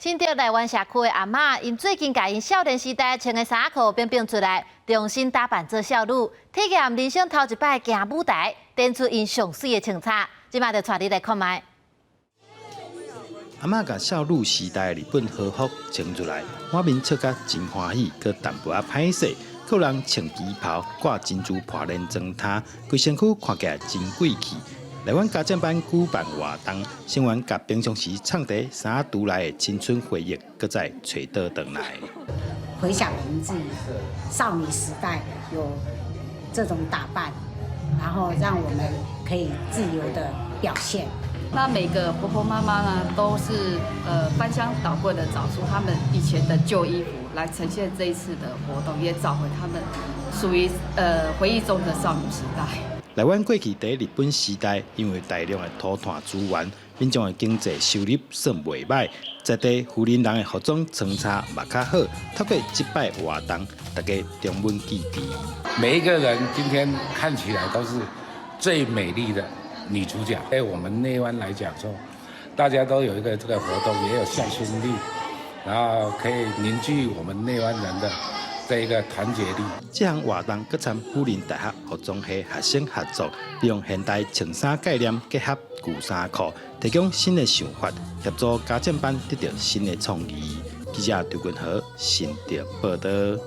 新竹內灣社區的阿嬤，𪜶最近共𪜶少年時代穿的衫仔褲變變出來，重新打扮做少女，體驗人生頭一擺行舞台，展出𪜶上媠的穿插。這擺就帶你來看覓。阿嬤共少女時代的日本和服穿出來，滿面笑甲真歡喜，閣淡薄仔歹勢。閣有人穿旗袍，掛珍珠破鏈妝頭，規身軀看起來真貴氣。內灣家政班舉辦活動，成員共平常時藏佇衫櫥內的青春回憶，閣再揣倒轉來。回想我們自己少女時代有這種打扮，然後讓我們可以自由的表現。那每個婆婆媽媽呢，都是翻箱倒櫃的找出他們以前的舊衣服來呈現這一次的活動，也找回他們屬於回憶中的少女時代。內灣過去佇日本時代，因為大量的塗炭資源，民眾的經濟收入算袂䆀，在地婦人的服裝穿插嘛較好。透過這擺活動，大家重溫記憶。每一個人今天看起來都是最美麗的女主角。在我們內灣來講說，大家都有一個這個活動，也有向心力，然後可以凝聚我們內灣人的這一個團結力。這項活動閣參輔仁大學服裝系學生合作，利用現代穿衫概念結合舊衫褲，提供新的想法，協助家政班得到新的創意。記者劉君和新竹報導。